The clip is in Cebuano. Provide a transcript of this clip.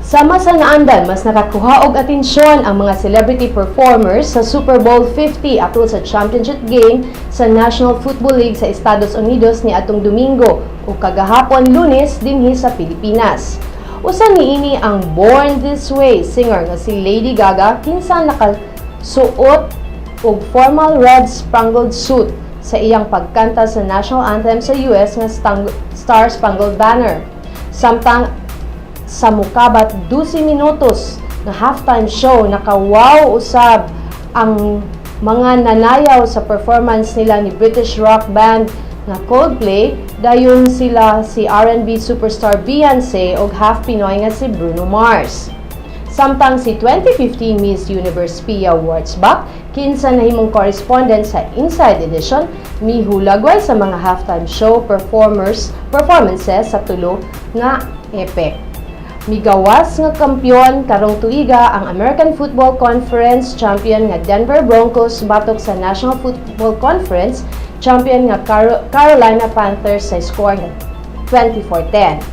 Sama sa naandan, mas nakakuha og atensyon ang mga celebrity performers sa Super Bowl 50 atol sa championship game sa National Football League sa Estados Unidos ni atong Domingo ug kagahapon Lunes dinhi sa Pilipinas. Usa niini ang Born This Way singer nga si Lady Gaga, kinsa nakasuot og formal red spangled suit sa iyang pagkanta sa national anthem sa US nga Star Spangled Banner. Samtang sa mukabat 12 minutos nga halftime show, nakawaw usab ang mga nanayaw sa performance nila ni British rock band nga Coldplay, dayon sila si R&B superstar Beyonce ug half Pinoy nga si Bruno Mars. Samtang si 2015 Miss Universe Pia Wurtzbach, kinsa nahimong correspondent sa Inside Edition, mihulagway sa mga halftime show performances sa tulo nga epek. Migawas nga kampiyon karong tuiga ang American Football Conference champion nga Denver Broncos batok sa National Football Conference champion nga Carolina Panthers sa score nga 24-10.